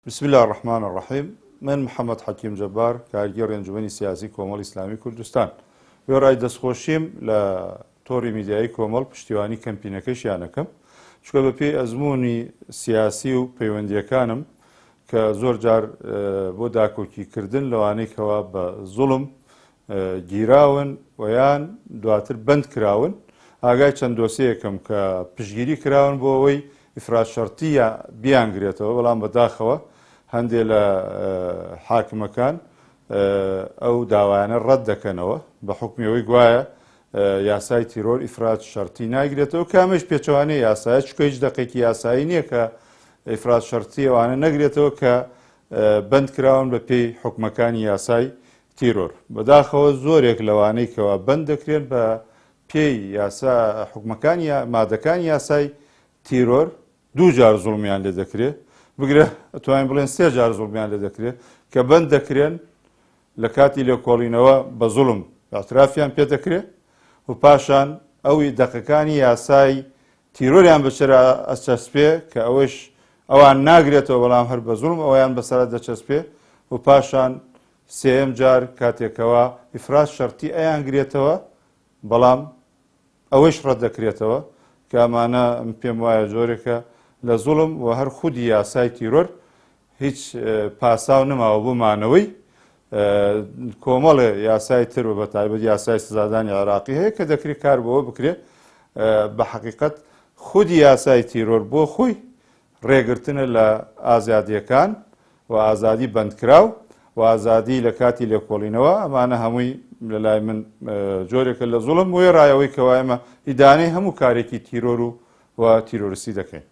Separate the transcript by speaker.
Speaker 1: بسم اللە الرحمن الرحیم من محمد حەکیم جەبار کارگێڕی ئەنجومەنی سیاسی کۆمەڵی ئیسلامی کوردستان وێڕای دەستخۆشیم لە تۆڕی میدیایی کۆمەڵ پشتیوانی کەمپینەکەشیان ئەکەم چونکە بە پێی ئەزموونی سیاسی و پەیوەندیەکانم کە زۆر جار بۆ داکۆکی کردن لەوانەی کەوا بە زوڵم گیراون و یان دواتر بەند کراون، ئاگای چەند دۆسێیەکم کە پشتگیری کراون بۆ ئەوەی ئیفراج شەرتییە بیانگرێتەوە، بەڵام بەداخەوە هەندێ لە حاکمەکان ئەو داوایانە ڕەت دەکەنەوە بە حوکمی ئەوەی گوایە یاسای تیرۆر ئیفراج شەرتی ناگرێتەوە کە ئەمەش پێچەوانەی یاسایە، چونکە هیچ دەقێکی یاسایی نییە کە ئیفراج شەرتی ئەوانە نەگرێتەوە کە بەند کراون بە پێی حوکمەکانی یاسای تیرۆر. بەداخەوە زۆرێک لەوانەی کەوا بەند دەکرێن بە پێی یاسا حوکمەکانی یا مادەکانی یاسای تیرۆر دوو جار زوڵمیان لێ دەکرێ بگرە ئەتوانین بڵێن سێ جار زوڵمیان لێ دەکرێ کە بەند دەکرێن لە کاتی لێکۆڵینەوە بە زوڵم اعترافیان پێ دەکرێ و پاشان ئەوی دەقەکانی یاسای تیرۆریان بەسەرا ئەچەسپێ کە ئەوەش ئەوان ناگرێتەوە بەڵام هەر بە زوڵم ئەویان بەسەرا دەچەسپێ و پاشان سێیەم جار کاتێک کەوا ئیفراج شەرتی ئەیانگرێتەوە بەڵام ئەوەیش ڕەت دەکرێتەوە کە ئەمانە من پێم وایە جۆرێکە لە زوڵم و هەر خودی یاسای تیرۆر هیچ پاساو نەماوە بۆ مانەوەی کۆمەڵێ یاسای تر و بە تایبەت یاسای سزادانی عێراقی هەیە کە دەکرێت کار بەوە بکرێت بە حەقیقەت خودی یاسای تیرۆر بۆ خۆی ڕێگرتنە لە ئازادییەکان و ئازادی بەندکراو و ئازادی لە کاتی لێکۆڵینەوە، ئەمانە هەمووی لە لای من جۆرێکە لە زوڵم، وێڕای ئەوەی کەوا ئێمە ئیدانەی هەموو کارێکی تیرۆر و تیرۆرستی دەکەین.